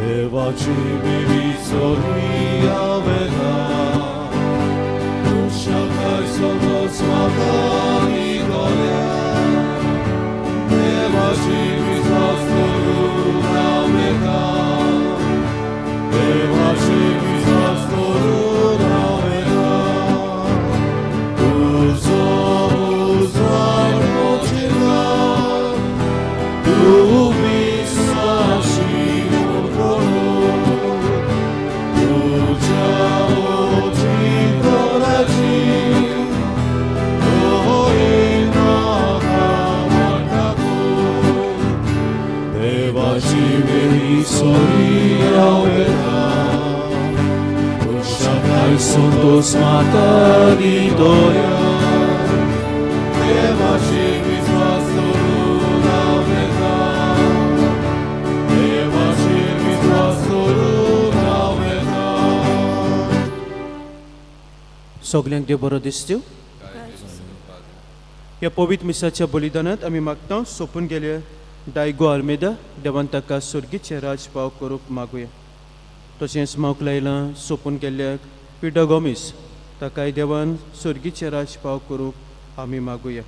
देवाची बेबी चली आवेता मनशाकाय सगळोच म्हाका निगोल्या देवाची विस्वास करून हांव देवाची विस्वास करून हांव तुजो उजवाड मोचिला तूं विस्वासी म्हूण तुज्या ओची तोय म्हाका म्हणटा देवाची वेळी सोरी हांव येता मनशाकाय संतोष म्हाका दितोया देवाची विस्वास करून हांव येता देवाची विस्वास करून हांव येता. सगल्यांक देव बरो दिसत्यो. ह्या पवित्र मिसाच्या बलिदानांत आमी मागता सोंपून गेले डायगो आल्मेदा, देवान ताका सर्गीचें राज पाव करूंक मागुया. तशेंच मावक लायलां सोंपून गेल्ल्याक पिडो गोमीस, ताकाय देवान सर्गीचें राज पाव करूंक आमी मागुया.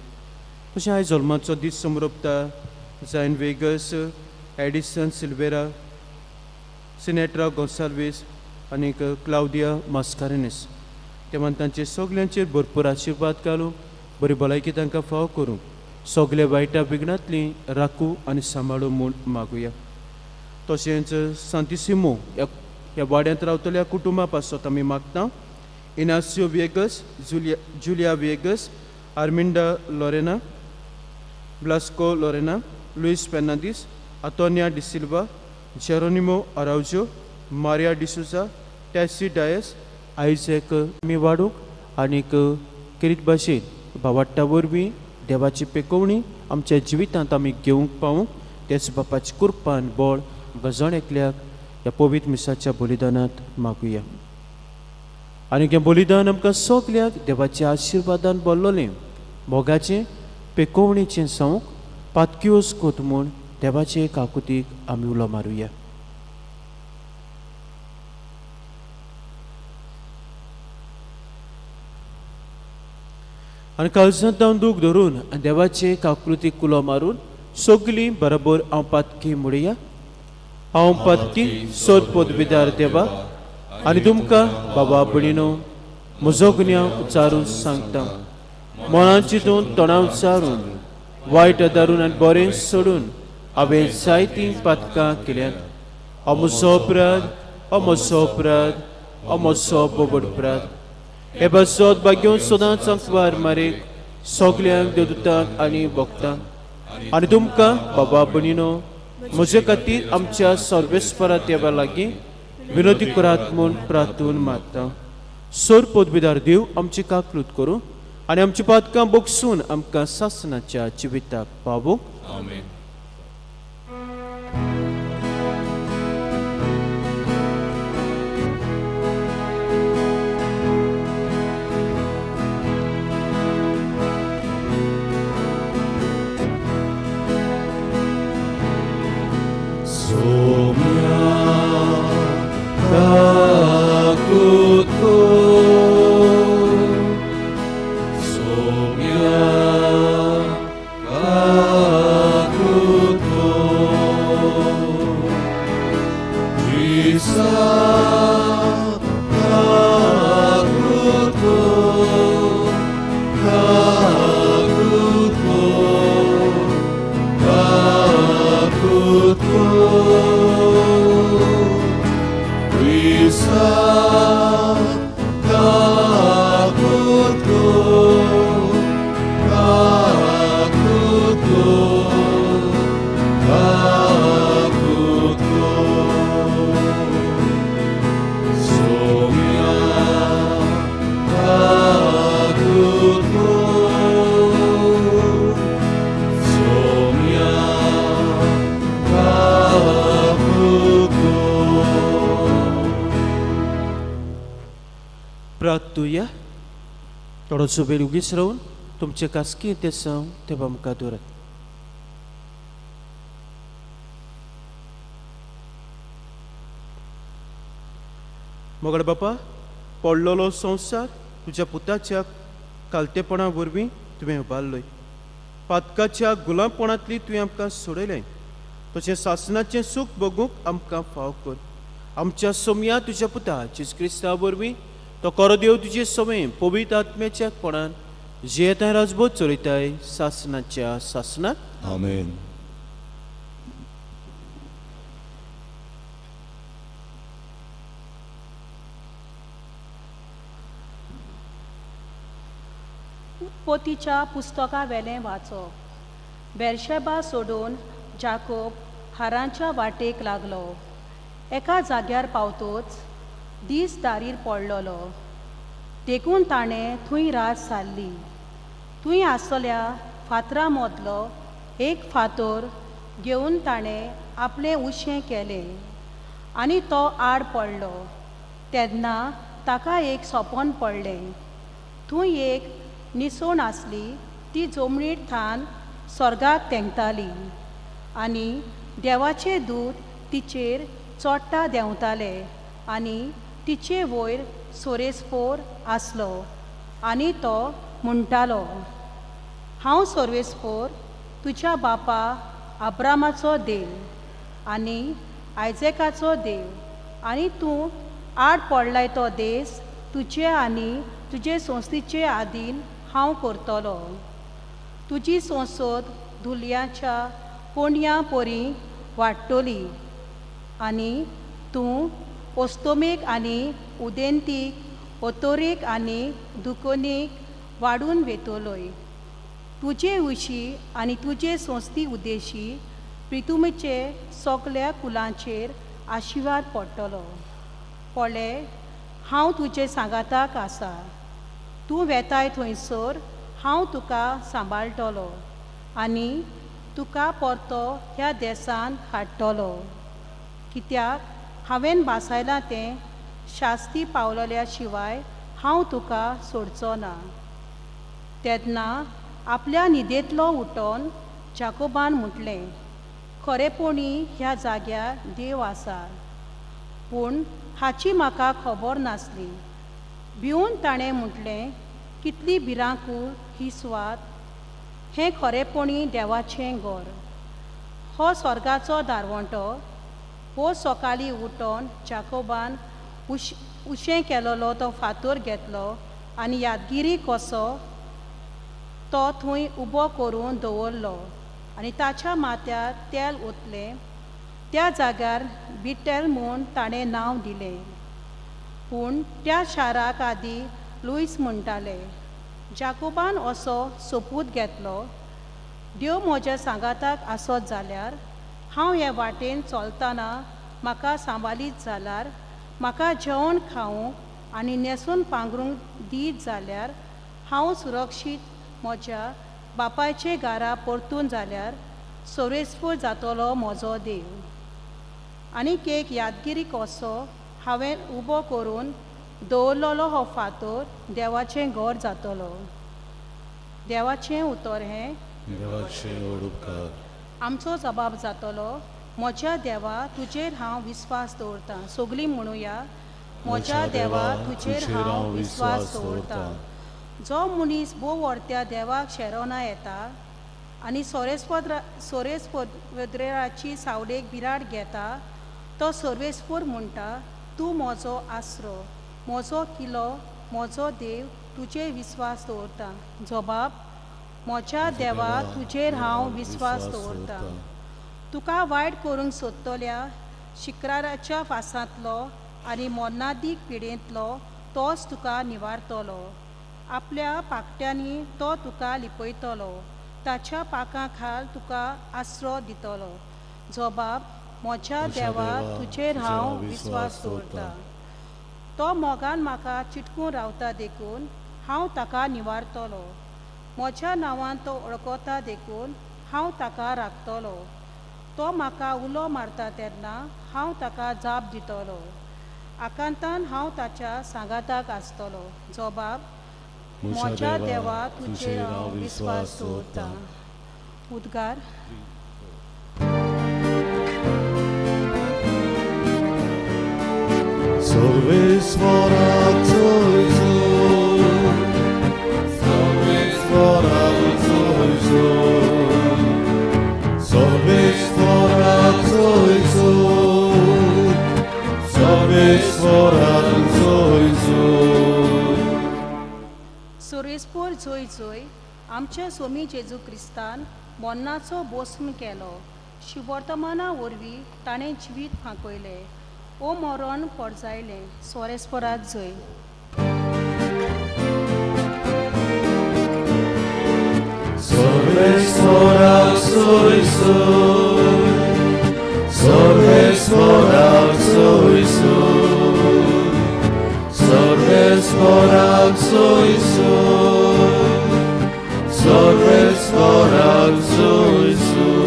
तशें आयज जल्माचो दीस समरोपता जायन वेगस, एडिसन सिल्वेरा, सिनेट्रा गोन्साल्वीस आनीक क्लावदिया मास्कारेनस, तेव्हा तांचे सगल्यांचेर भरपूर आशिर्वाद घालूं, बरी भलायकी तांकां फाव करूं, सगल्या वायटा विघ्नांतली राखू आनी सांबाळू म्हूण मागुया. तशेंच सांतिसिमो ह्या वाड्यांत रावतल्या कुटुंबा पासत आमी मागता इनासियो वेगस, जुलिया वेगस, आर्मिंडा लोरेना, ब्लास्को लोरेना, लुईस फेर्नांदीस, आतोनिया डिसिल्वा, जेरोनिमो आरावजो, मारिया डिसुजा, टॅसी डायस, आयझॅक. आमी वाडूंक आनीक किरीट भाशेन भावाट्टा वरवीं देवाची पेकोवणी आमच्या जिवितांत आमी घेवंक पावूंक तेच बापाची कुरपान बळ आमकां एकल्याक ह्या पवित्र मिसाच्या बलिदानांत मागुया. आनी हें बलिदान आमकां सगल्याक देवाच्या आशिर्वादान भरलोलें मोगाचें पेकोवणीचें जावंक पातकियोस कोत म्हूण देवाचे काकुतीक आमी उलो मारुया. आनी काळजांत हांव दूख धरून आनी देवाचे काकृतीक उलो मारून सगलीं बरोबर हांव पातकी म्हणया. हांव पातकी सोद पदवीदार देवा आनी तुमकां बाबा भयणीनो म्हजो गुन्यांव उच्चारून सांगता. मनान चिंतून, तोंडान उच्चारून, वायट आदारून आनी बरें सोडून हांवें जायतीं पातकां केल्यात. हो म्हजो अपराध, हो म्हजो अपराध, हो म्हजो बोबड अपराध. हे पासत भाग्यो सदांच आंकवार मारेक, सगल्यांक देवदूतांक आनी भक्तांक आनी तुमकां बाबा भयणीनो म्हजे खातीर आमच्या सर्वेस्परा देवा लागीं विनोदी करात म्हूण प्रार्थून मागता. सोर पदवीदार देव आमची काकलूत करूं आनी आमची पातकां बोगसून आमकां सासनाच्या जिविताक पावूंक. आमेन. सोम्या काकूत कर, सोम्या काकूत कर, क्रिस्ता काकूत कर, काकूत कर, काकूत कर, क्रिस्ता काकूत कर, काकूत कर, काकूत कर, सोम्या काकूत कर, सोम्या काकूत कर. प्रार्थुया. थोडोसो वेळ उगीच रावन तुमचे कासकी ते साव देवा मुखार दवरात. मोगड बापा, पडलेलो संवसार तुज्या पुताच्या कालतेपणा वरवीं तुवें उबारलोय. पातकाच्या गुलामपणांतली तुवें आमकां सोडयलें. तशें सासनाचें सूख भोगूंक आमकां फाव कर. आमच्या सोमया तुज्या पुता जेजू क्रिस्ता वरवीं तो करो देव तुजे समें पवित्र आत्म्याच्या कोणान जियेताय राजबोध चलयताय सासनाच्या सासनात. आमेन. उत्पत्तीच्या पुस्तका वेलें वाचप. बेरशेबा सोडून जाकोब हारांच्या वाटेक लागलो. एका जाग्यार पावतोच दीस दारीर पडलेलो, देखून ताणें थंय रात सारली. थंय आसल्या फातरा मदलो एक फातर घेवन ताणें आपलें उशें केलें आनी तो आड पडलो. तेन्ना ताका एक सपन पडलें. थंय एक निसण आसली, ती जमनीर थावन स्वर्गाक तेंकताली आनी देवाचे दूत तिचेर चोडटा देंवताले आनी तिचे वयर सोरेस्पोर आसलो आनी तो म्हणटालो, हांव सोर्वेस्पोर तुज्या बापा आब्रामाचो देव आनी आयजेकाचो देव, आनी तूं आड पडलाय तो देस तुजे आनी तुजे संस्थेचे आदीन हांव करतलो. तुजी संसद धुलयाच्या कोंडया परी वाडटली आनी तूं ओस्तोमेक आनी उदेंतीक, ओतोरेक आनी दुकोनीक वाडून वेतलोय. तुजे विशीं आनी तुजे संस्थी उद्देशी प्रितुमीचे सगल्या कुलांचेर आशिर्वाद पडटलो. पळय, हांव तुजे सांगाताक आसा. तूं वेताय थंयसर हांव तुका सांबाळटलो आनी तुका परतो ह्या देसान हाडटलो, कित्याक हांवें भासायलां तें शास्ती पावलल्या शिवाय हांव तुका सोडचो ना. तेन्ना आपल्या न्हिदेंतलो उठोन जाकोबान म्हटलें, खरेपणी ह्या जाग्यार देव आसा, पूण हाची म्हाका खबर नासली. भिवन ताणें म्हटलें, कितली भिरांकूळ ही सुवात, हें खरेपणी देवाचें घर, हो स्वर्गाचो दारवंटो. हो सकाळीं उठोन जाकोबान उशें केलोलो तो फातर घेतलो आनी यादगिरी कसो तो थंय उबो करून दवरलो आनी ताच्या माथ्यार तेल ओतलें. त्या जाग्यार बिटेल म्हूण ताणें नांव दिलें, पूण त्या शाराक आदी लुईस म्हणटाले. जाकोबान असो सोपूत घेतलो, देव म्हज्या सांगाताक आसत जाल्यार, हांव हे वाटेन चलतना म्हाका सांबाळीत जाल्यार, म्हाका जेवण खावंक आनी न्हेसून पांगरूंक दीत जाल्यार, हांव सुरक्षीत म्हज्या बापायचे घरा परतून जाल्यार सोरेस्फूर जातलो म्हजो देव. आनीक एक यादगिरी कसो हांवें उबो करून दवरलेलो हो फातर देवाचें घर जातलो. देवाचें उतर हें देवाचे व्हड उपकार. आमचो जबाब जातलो, म्हज्या देवा तुजेर हांव विस्वास दवरतां. सगळीं म्हणुया, म्हज्या देवा तुजेर हांव विस्वास दवरतां. जो मनीस भोव व्हरत्या देवाक शेरोना येता आनी सोरेस्पद्राची सावळेक बिराड घेता, तो सर्वेस्पूर म्हणटा, तूं म्हजो आसरो, म्हजो किलो, म्हजो देव, तुजेर विस्वास दवरता. जबाब, म्हज्या देवा तुजेर हांव विस्वास दवरतां. तुका वायट करूंक सोदतल्या शिक्राराच्या फासांतलो आनी मोन्नादीक पिडेंतलो तोच तुका निवारतलो. आपल्या पाकट्यांनी तो तुका लिपयतलो, ताच्या पाकां खाल तुका आसरो दितलो. जबाब, म्हज्या देवा तुजेर हांव विस्वास दवरतां. तो मोगान म्हाका चिटकून रावता देखून हांव ताका निवारतलो. म्हज्या नांवान तो वळखता देखून हांव ताका राखतलो. तो म्हाका उलो मारता तेन्ना हांव ताका जाप दितलो. आकांतान हांव ताच्या सांगाताक आसतलो. जबाब, म्हज्या देवा तुजेर हांव विस्वास दवरतां. उद्गार. सर्वेस्वराक जय जय, सर्वेस्वराक जय जय, सर्वेस्वराक जय जय, सर्वेस्वराक जय जय. सुरेशपूर जोय जोय. आमच्या सोमी जेजू क्रिस्तान मोन्नाचो बोस्म केलो. शिवर्तमाना वरवीं ताणें जिवीत फांकयलें ओ मरण परजायलें. सोरेस्पराक जय. सर्वेस्वराक जय जय, सर्वेस्वराक जय जय, सर्वेस्वराक जय जय, सर्वेस्वराक जय जय.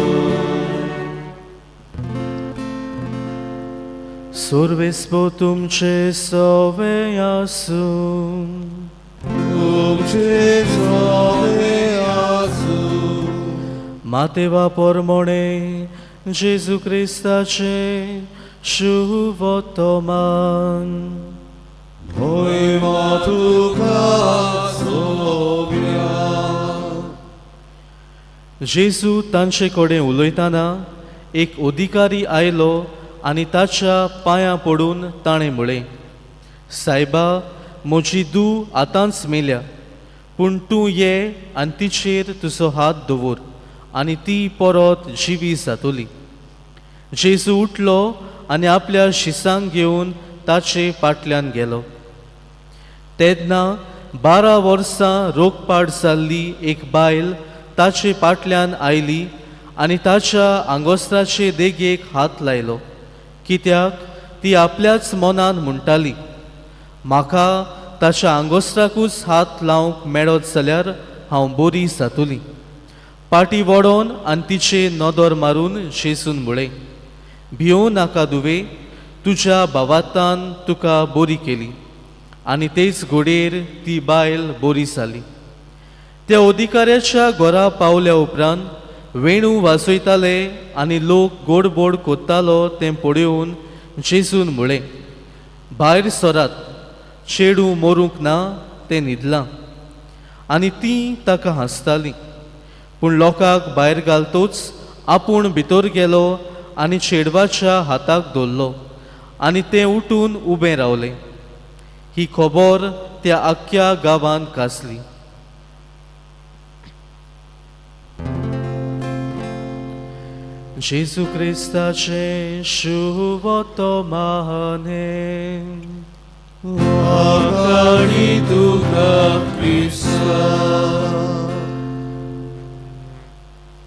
सर्वेस्पो तुमचे सवे आसूं. तुमचे सवे आसूं. मातेवा परमणे जेजू क्रिस्ताचे शुभतमान. महिमा तुका सोब्या. जेजू तांचे कडेन उलयतना एक अधिकारी आयलो आनी ताच्या पांयां पडून ताणें म्हळें, सायबा, म्हजी धूव आतांच मेल्या, पूण तूं ये आनी तिचेर तुजो हात दवर आनी ती परत जिवी जातली. जेजू उठलो आनी आपल्या शिसांक घेवन ताचे फाटल्यान गेलो. तेन्ना 12 वर्सां रोगपाट जाल्ली एक बायल ताचे फाटल्यान आयली आनी ताच्या आंगोस्त्राचे देगेक हात लायलो, कित्याक ती आपल्याच मनान म्हणटाली, म्हाका ताच्या आंगोस्त्राकूच हात लावंक मेळत जाल्यार हांव बरी जातली. पाटी वडोवन आनी तिचे नदर मारून जेजून म्हळें, भियों नाका दुवे, तुज्या भावातान तुका बरी केली. आनी तेच घोडयेर ती बायल बरी जाली. त्या अधिकाऱ्याच्या घरा पावल्या उपरांत वेणू वाजयताले आनी लोक गोडबोड कोत्तालो तें पळोवन जेजून म्हळें, भायर सरात, चेडूं मरूंक ना, तें न्हिदलां. आनी तीं ताका हांसतालीं. पूण लोकांक भायर घालतोच आपूण भितर गेलो आनी चेडवाच्या हाताक धरलो आनी तें उठून उबें रावलें. ही खबर त्या आख्ख्या गांवांत गाजली. जेजू क्रिस्ताचें शुभतमाने. आकाणी तुका क्रिस्ता.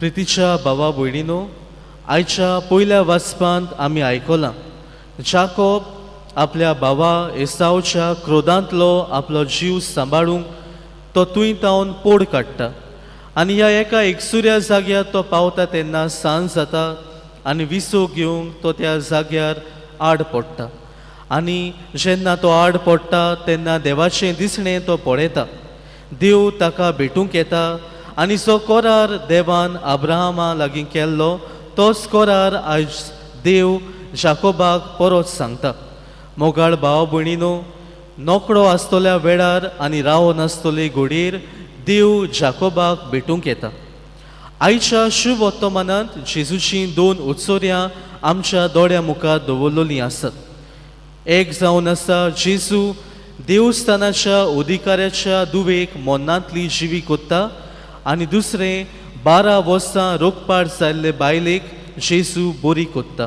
प्रितीच्या भावा भयणीनो, आयच्या पयल्या वाचपांत आमी आयकलां, जाकोब आपल्या भावा एसावच्या क्रोधांतलो आपलो जीव सांबाळूंक तो थंय तावन पोड काडटा आनी ह्या एका एकसुऱ्या जाग्यार तो पावता तेन्ना सांज जाता आनी विसो घेवंक तो त्या जाग्यार आड पडटा. आनी जेन्ना तो आड पडटा तेन्ना देवाचें दिसणें तो पळयता. देव ताका भेटूंक येता आनी जो करार देवान अब्राहमा लागीं केल्लो तोच करार आयज देव जाकोबाक परत सांगता. मोगाळ भाव भयणीनो, नोकळो आसतल्या वेळार आनी रावो नासतले घोडयेर देव जाकोबाक भेटूंक येता. आयच्या शुभ वर्तमानांत जेजूचीं दोन उत्सर्यां आमच्या दोळ्या मुखार दवरलेलीं आसात. एक जावन आसा जेजू देवस्थानाच्या अधिकाऱ्याच्या दुवेक मनांतली जिवी कोत्ता आनी दुसरें 12 वर्सां रोगपाट जाल्ले बायलेक जेजू बरी कोत्ता.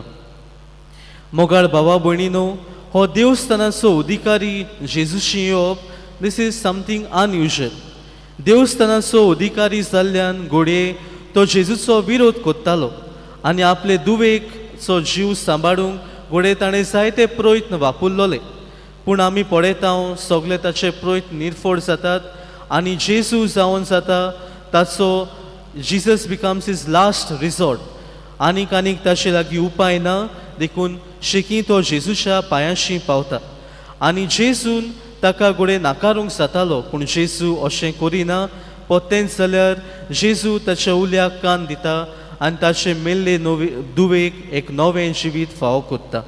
मोगाळ भावा भयणीनो, हो देवस्थानाचो अधिकारी जेजूशी येवप this is something unusual. देवस्थानाचो अधिकारी जाल्ल्यान घोडये तो जेजूचो विरोध कोत्तालो आनी आपले दुवेकचो जीव सांबाळूंक घोडये ताणें जायते प्रयत्न वापरलोले. पूण आमी पळयता सगळे ताचे प्रयत्न निर्फळ जातात आनी जेजू जावन जाता ताचो Jesus becomes his last resort. आनीक आनीक ताचे लागीं उपाय ना देखून शेकी तो जेजूच्या पांयांशी पावता आनी जेजून ताका घोडये नाकारूंक जातालो, पूण जेजू अशें करिना. परतेंच जाल्यार जेजू ताच्या उल्याक कान दिता आनी ताचे मेल्ले नवे दुवेक एक नवें जिवीत फावो कोत्ता.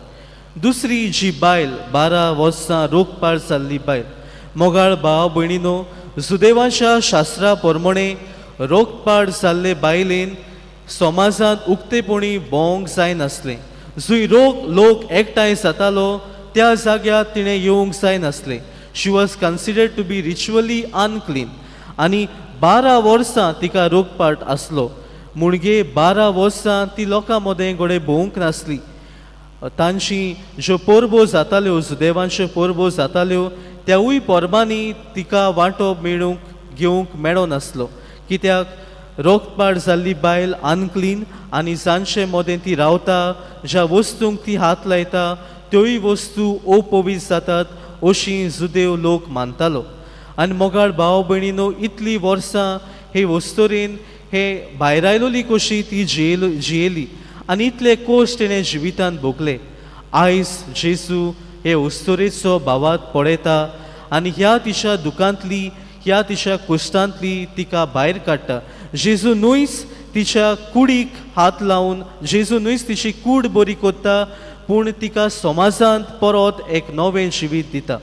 दुसरी जी बायल 12 वर्सां रोगपाळ जाल्ली बायल. मोगाळ भाव भयणीनो, जुदेवाच्या शास्त्रा प्रमाणे रोगपाळ जाल्ले बायलेन समाजांत उक्तेपणी भोंवंक जायनासलें. जंय रोग लोक एकठांय जातालो त्या जाग्यार तिणें येवंक जायनासलें. She was considered to be ritually unclean. आनी 12 वर्सां तिका रोगपाट आसलो मुणगे 12 वर्सां ती लोकां मदें घडये भोंवूंक नासली. तांची ज्यो परबो जाताल्यो, जुदेवांच्यो परबो जाताल्यो, त्यावूय परबांनी तिका वांटो मेळूंक घेवंक मेळनासलो, कित्याक रोगपाट जाल्ली बायल अनक्लीन आनी जांचे मदें ती रावता, ज्या वस्तूंक ती हात लायता त्योय वस्तू अपवित्र जातात अशी जुदेव लोक मानतालो. आनी मोगाळ भाव भयणीनो, इतली वर्सां हे वस्तुरेन हे भायरायलोली कशी ती जियेली आनी इतले कश्ट तिणें जिवितांत भोगले. आयज जेजू हे अस्तुरेचो भावात पळयता आनी ह्या तिच्या दुखांतली, ह्या तिच्या कश्टांतली तिका भायर काडटा. जेजू न्हयच तिच्या कुडीक हात लावन, जेजू न्हयच तिची कूड बरी करता, पूण तिका समाजांत परत एक नवें जिवीत दिता.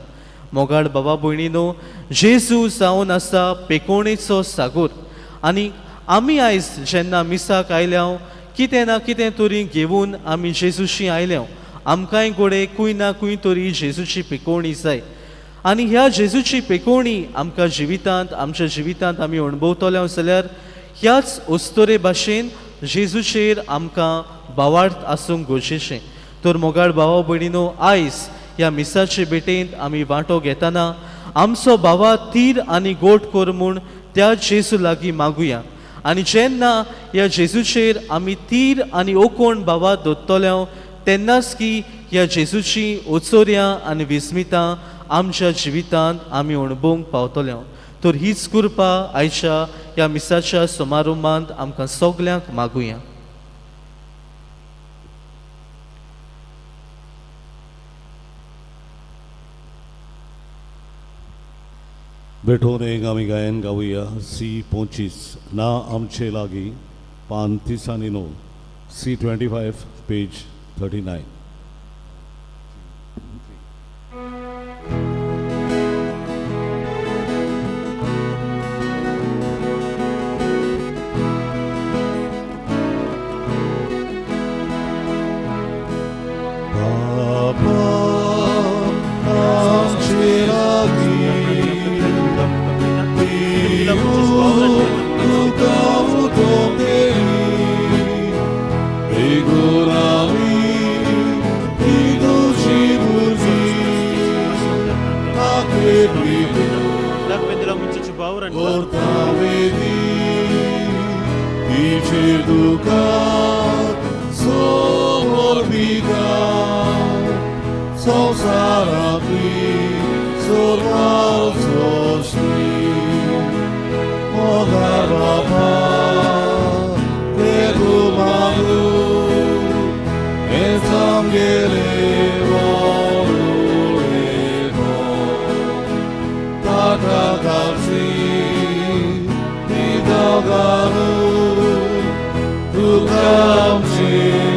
मोगाळ बाबा भयणीनो, जेजू जावन आसा पेकोणेचो सागोर. आनी आमी आयज जेन्ना मिसाक आयल्या, कितें ना कितें तरी घेवन आमी जेजूशी आयल्या. आमकांय घडये खंय ना खंय तरी जेजूची पिकोवणी जाय आनी ह्या जेजूची पिकोवणी आमकां जिवितांत, आमच्या जिवितांत आमी अणभवतले जाल्यार ह्याच अस्तुरे भाशेन जेजूचेर आमकां भावार्थ आसूंक गरजेचें. तर मोगाळ भावा भयणीनो, आयज ह्या मिसाचे भेटेंत आमी वांटो घेतना आमचो भावा थीर आनी गोट कर म्हूण त्या जेजू लागीं मागुया. आनी जेन्ना ह्या जेजूचेर आमी थीर आनी ओकोण भावा दवरतले तेन्नाच की ह्या जेजूची ओचोर्यां आनी विस्मितां आमच्या जिवितांत आमी अणभवंक पावतले. तर हीच कृपा आयच्या ह्या मिसाच्या समारोहांत आमकां सगल्यांक मागुया. भेटोवन एक आमी गायन गावया सी 25 ना आमचे लागीं, पान 39, सी 25 पेज 39. बाबा आमचे लागीं तुका उठोवंक बेगून आमी ती तुजी भुरगीं करता तिचेर तुका समर्पिता संवसारांतली सर्वांचोशी मोगाळ बाबा ते तूं मागू हें आमगेलें व्हडलें ताका कापशी घालू तुका आमचें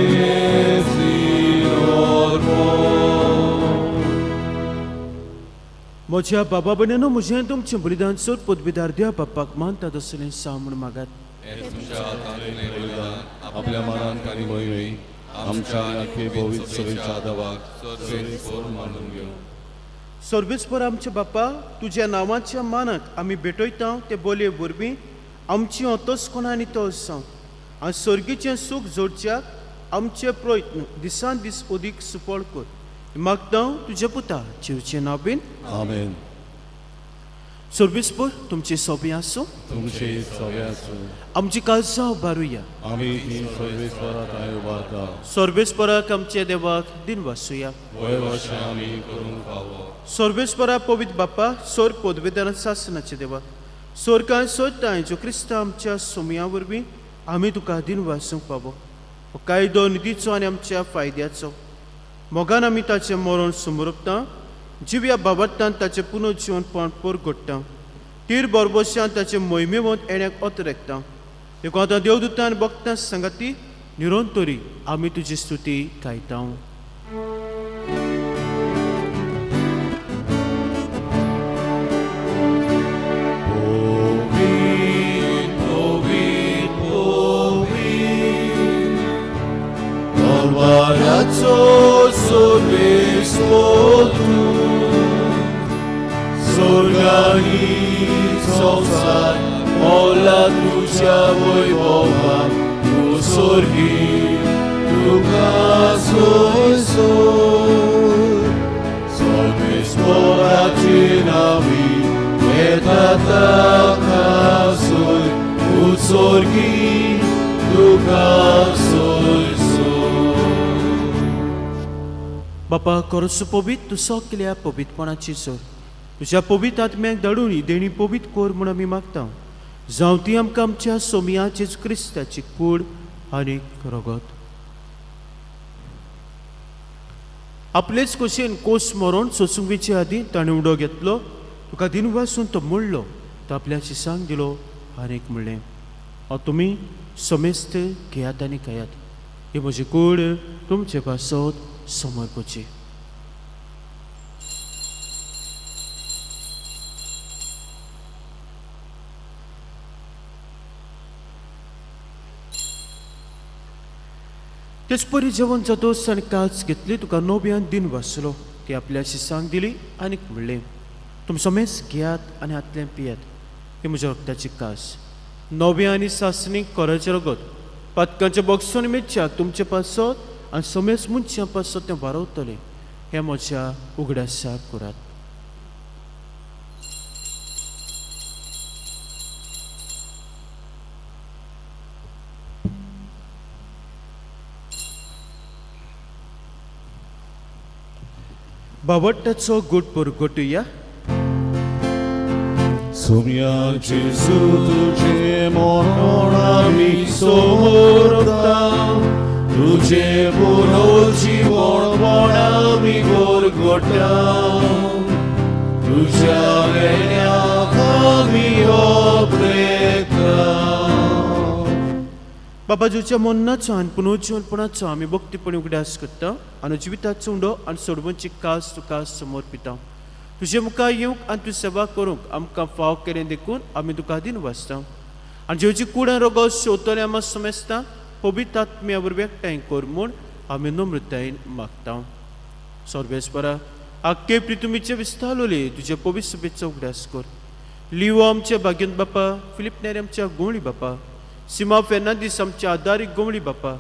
म्हज्या बाबा भयणीनो, म्हजें तुमचें बलिदान सोद पदवीदार देवा बाप्पाक मानता तसलें साव म्हूण मागात. बलिदान आपल्या मनान आनी मोहिमेक आमच्या आनी आख्खे भोवीत सभेच्या देवाक सर्वेस्पर मानून घेवं. सर्वेस्पर आमच्या बाप्पा, तुज्या नांवाच्या मानाक आमी भेटयता ते बोलये वरवीं आमची अंतस्कोण आनी तो जावं आनी सर्गीचें सूख जोडच्याक आमचे प्रयत्न दिसान दीस अदीक सुफळ कर. मागता तुज्या पुता जिवचें नांव बीन. आमेन. सर्वेस्पर तुमचे सोबें आसूं. तुमचे सगळे आसूं. आमची काळजां उबारुया. आमी ती सर्वेस्परा थंय उबारता. सर्वेस्पराक आमच्या देवाक दिन वासुया. वय अशें आमी करूंक फावो. सर्वेस्परा पवित्र बाप्पा, सोर पदवेदान सासनाचे देवा, सोरकाय सोदताय जो क्रिस्तांव आमच्या सोमया वरवीं आमी तुका दिन वासूंक पावो. हो कायदो निधीचो आनी आमच्या फायद्याचो. मोगान आमी ताचें मरण समरपता, जिव्या बाबत्तान ताचें पुनर्जिवनपण परगट्टा, तीर बरबोश्यान ताचें मोहिमेवंत येण्याक अतरेकता. देखून आतां देवदूतान भक्तां सांगाती निरंतरी आमी तुजी स्तुती गायता. सोर्वेस्पोर तूं स्वर्गानी संवसार मोला तुज्या वैभवान तूं स्वर्गी तुका सोयसोर सोर्वेस्पोराचे नावी येता ताका सोय तूं स्वर्गी तुका सोयसोर. बापा करसो पवित्र तूं सगल्या पवित्रपणाची सोर तुज्या पवित्र आत्म्याक धाडून ही देणी पवित्र कर म्हूण आमी मागता. जावं ती आमकां आमच्या सोमया जेजू क्रिस्ताची कूड आनी रगत. आपलेच खोशयेन कोस मरोन सोसूंक वचचे आदीं ताणें उडो घेतलो, तुका दिनवासून तो मोडलो, तो आपल्या शिसांक दिलो आनीक म्हणलें, हांव तुमी समेस्त घेयात आनी खायात, ही म्हजी कूड तुमचे पासत समर्पची. तेच परी जेवण जातोच आनी काच घेतली, तुका नव्यान दिन वाचलो, ती आपल्या शिसांक दिली आनीक म्हणलें, तुमी समेज घेयात आनी हातलें पियात, ही म्हज्या रक्ताची कास, नव्या आनी सासणीक कोराचें रगत, पातकांच्या बॉक्सन मेच्याक तुमचे पासत आनी समेज मनशां पासत तें वारवतलें, हें म्हज्या उगडासाक करात. बावट्टाचो गुट पुरगोटुया. सोम्या जेजू तुझे मरण आमी सोमोरता, तुझे पुनर्जीवनपण आमी गोरगोटा, तुझ्या वेण्याक आमी ओप्रेता. बाबाजूच्या मरणाचो आनी पुनर्जीवनपणाचो आमी भक्तीपणी उगडास करता आनी जिविताचो उंडो आनी सोडवणची कास तुका समर्पिता. तुजे मुखार येवंक आनी तुजी सेवा करूंक आमकां फाव केलें देखून आमी तुका दिन वाचता आनी जेवची कूड आनी रोगो शेवतले आमा समेस्ता पवित्र आत्म्या वरवीं एकठांय कर म्हूण आमी नम्रतायेन मागता. सर्वेस्परा आख्खे प्रितुमीचे विस्तारलोले तुजे पवित्र सभेचो उगडास कर. लिवो आमच्या भाग्यंत बापा, फिलीप नेरी आमच्या गोंवळी बापा, सीमा फेर्नांदीस आमच्या आदारीक गोंवळी बापा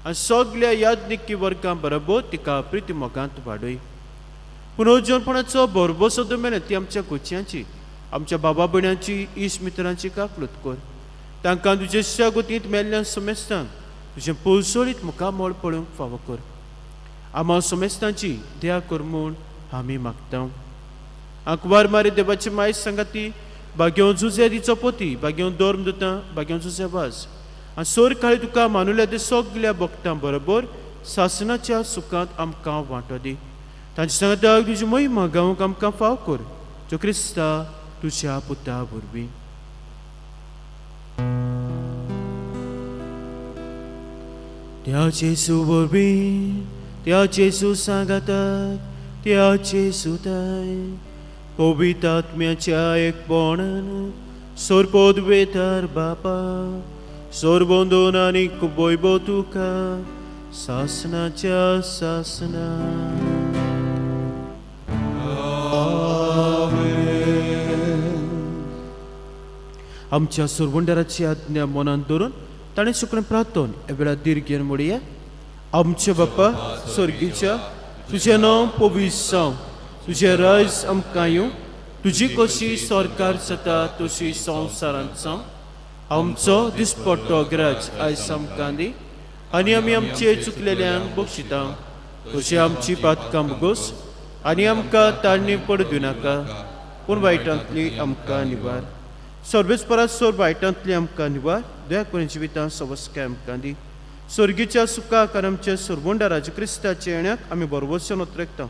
आनी सगल्या यादनिकी वर्गां बरोबर तिका प्रिती मोगांत वाडय. पुनर्जीवनपणाचो भरभोसो मेरेन ती आमच्या गोचयांची, आमच्या बाबा भयणांची, इश्ट मित्रांची काकलूत कर. तांकां तुजे गोतींत मेल्ल्या समेस्तांक तुजें पळसोळीत मुखामळ पळोवंक फावो कर. आमा समेस्तांची दया कर म्हूण आमी मागता. आंकवार मारी देवाची माय सांगाती बागेवन जुजे दिचो पोती, बागेवन दोर्म दिता, बागेवन जुजे वाज आनी सोर काळी तुका मानुल्या ते सगल्या भक्तां बरोबर सासणाच्या सुखांत आमकां वांटो दी. तांचे सांगाता तुजी महिमा गावंक आमकां फाव कर, जो क्रिस्ता तुज्या पुता वरवीं. त्या जेजू वरवीं, त्या जेजू सांगाता, त्या जेजू ताय पवित्र आत्म्याच्या एकपणान सोरपोद वेतार बापा सोरबंदून आनी वैभव तुका सासणाच्या सासणा. आमच्या सुरवंडराची आज्ञा मनांत धरून ताणें शुक्र प्रार्थन ह्या वेळार दीर्घेन म्हणया. आमचे बापा स्वर्गीच्या, तुजें नांव पवित्र जावं, तुजें राज आमकां येवं, तुजी कशी सरकार जाता तशी संवसारांत जावं. आमचो दिसपट्टो ग्राज आयज आमकां दी आनी आमी आमचे चुकलेल्यांक बक्षिता तशी आमची पातकां मुगोस आनी आमकां ताळणी पडू दिवनाका, पूण वायटांतली आमकां निवार. सर्वेस्परा सोर वायटांतली आमकां निवार, दया करून जिवितां सवस्काय आमकां दी. स्वर्गीच्या सुखाक आनी आमच्या सुरबुंडाराज क्रिस्ताच्या येण्याक आमी बरोबरच्यान उतरेकता.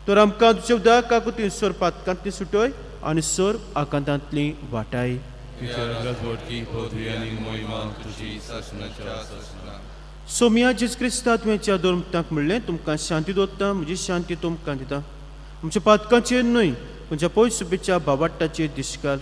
तर आमकां तुज्या उदका खातीर सोर पातकांतली सुटय आनी सोर आकांतांतली वाटाय. सोमिया जेज क्रिस्ता तुवें दोन म्हणलें, तुमकां शांती दवरता, म्हजी शांती तुमकां दिता. आमच्या पातकांचेर न्हय म्हज्या पयस सुबेच्या बाबाट्टाचेर दिशकाल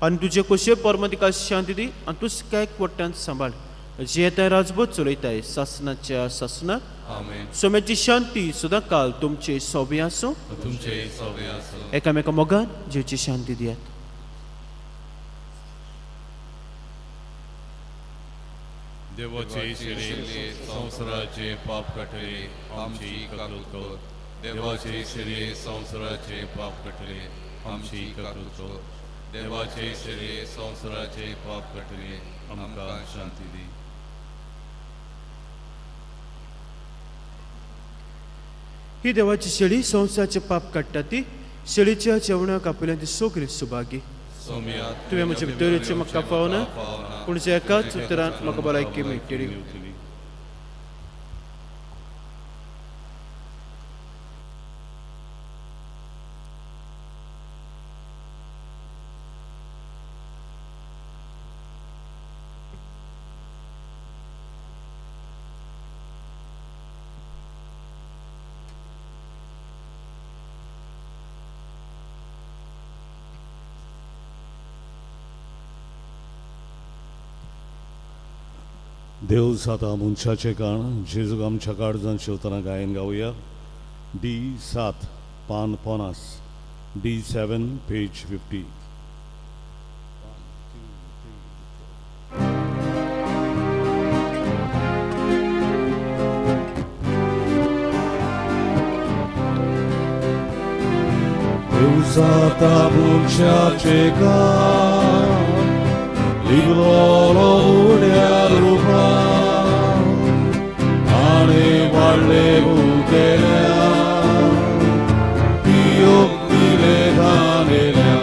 आनी तुजे खोशये परमा तिका शांती दी आनी तूं कांय वट्टान सांबाळ. जियेताय राजबोध चलयताय सासनाच्या सासनाक. आमेन. सोम्याची शांती सदां काल तुमचे सोबे आसूं. तुमचे सोबे आसूं. एकामेका मोगान जिवची शांती दियात. देवाचे शिरे संवसाराचे पाप काडटले आमची काकूत कर. देवाचे शिरे संवसाराचे पाप काडटले आमची काकूत कर. देवाचे शिरे संवसाराचे पाप काडटले आमकां शांती दी. ही देवाची शेळी संवसाराचे पाप काडटा ती शेळीच्या जेवणाक आपल्यान ती सगळी सुभागी. सोम्या, तुवें म्हजे भितर येवचें म्हाका फावना, पूण जे एकाच उतरान म्हाका भलायकी मेळटली. देव जाता मनशाचें काण जेजूक आमच्या काळजान शिवतना गायन गावया. डी 7 पान 50, डी 7 पेज 50. देव जाता मनशाचें काण लिगलोलो उड्या रुपान आनी वाडले मुखेल्या पियोक दिले धानेल्या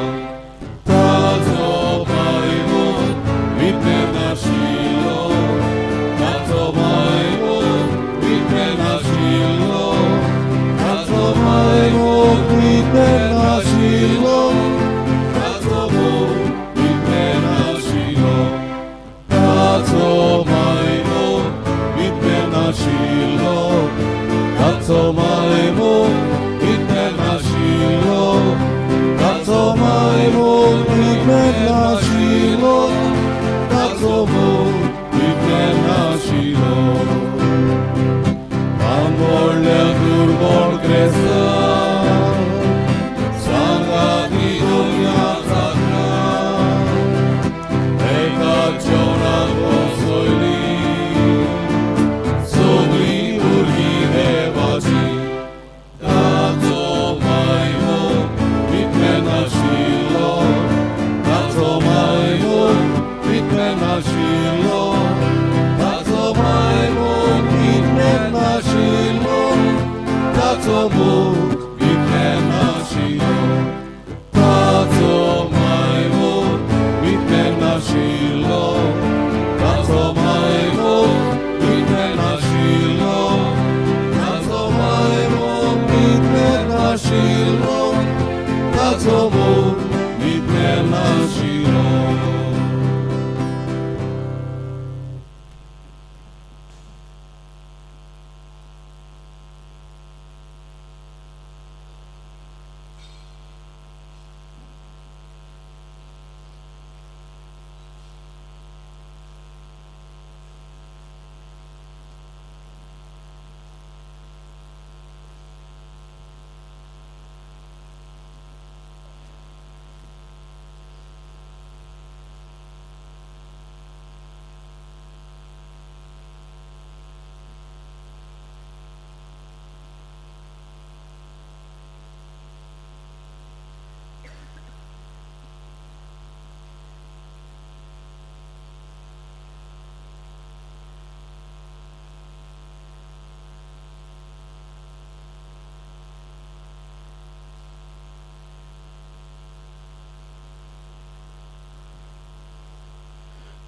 ताजो पायमो विज्ञ नाशिल्लो ताचो मायमो विज्ञ नाशिल्लो ताचो मायमो विज्ञ नाशिल्लो ताचो मोग विज्ञ नाशिल्लो ताचो मायमो विज्ञ नाशिल्लो ताचो मायमो विज्ञ नाशिल्लो ताचो मायमो विज्ञ नाशिल्लो ताचो मोग विज्ञ नाशिल्लो. आंगोळ्या दुर्बळ क्रेस्तांव सांगाती दुनिया जागना एका जेवणाक बसयली सगळीं भुरगीं देवाची ताचो मायमो विज्ञ नाशिल्लो ताचो मायमो विज्ञ नाशिल्लो ताचो मायमो विज्ञ नाशिल्लो ताचो मोग विज्ञ नाशिल्लो ताचो मायमो विज्ञ नाशिल्लो ताचो मायमो विज्ञ नाशिल्लो ताचो मायमो विज्ञ नाशिल्लो ताचो मोग विज्ञ नाशिल्लो.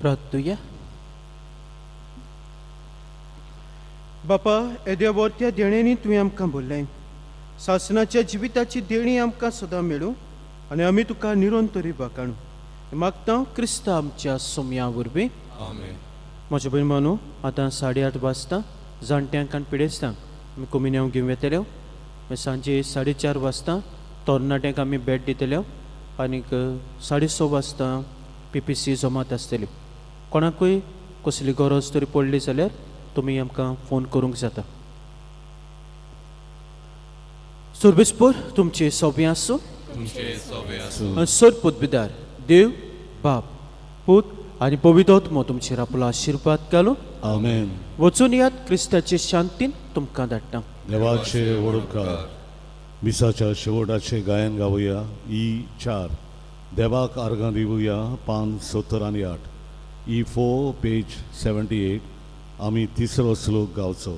प्रार्थुया. बापा, येद्या व्हड त्या देण्यांनी तुवें आमकां बोल्लें सासणाच्या जिविताची देणी आमकां सदां मेळूं आनी आमी तुका निरंतरी बाकाणू. मागता क्रिस्ता आमच्या सोम्या वरवीं. आमेन. म्हज्या भयण मानू, आतां 8:30 वाजता जाणट्यांक आनी पिडेस्तांक आमी कोमिन्यांव घेवन येतले. मागीर सांजे 4:30 वाजता तरणाट्यांक आमी भेट दितले आनीक 6:30 वाजता पी पी सी जमात आसतली. कोणाकूय कसली गरज तरी पडली जाल्यार तुमी आमकां फोन करूंक जाता. सर्वेस्पोर तुमचे सोबें आसूं. तुमचे सोबे आसूं. आनी सर पदवीदार देव बाप पूत आनी पवित्र तुमचेर आपलो आशिर्वाद घालूं. आमेन. वचून यात, क्रिस्ताचे शांतीन तुमकां धाडटा. देवाचे वडपकार. मिसाच्या शेवटाचे गायन गावया ई 4, देवाक आर्गां दिवया, पान 78, E4 page 78. आमी तिसरो श्लोक गावचो.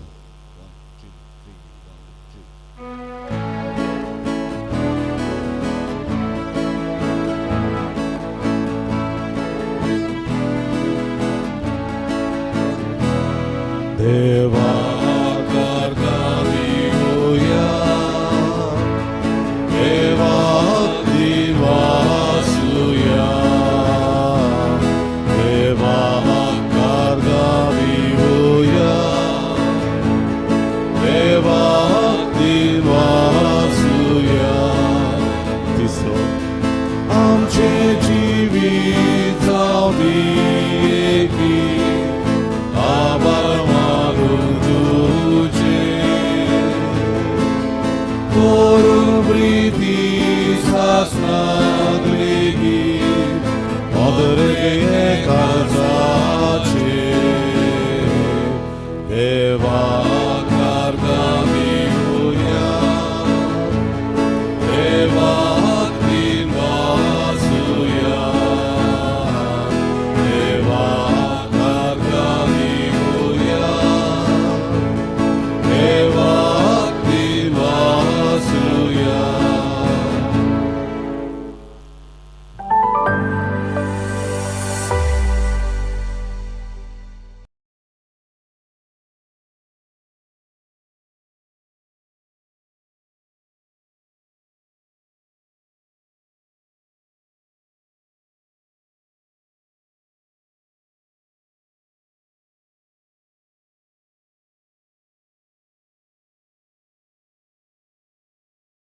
देवाक आर्गां दिवया, देवाक दिवासुया, देवाक आर्गां दिवया, देवाक दिवासुया. तिसरो, आमचे जिवीत जावं दी एकी आभार मागूं तुजे, करून प्रिती सासना.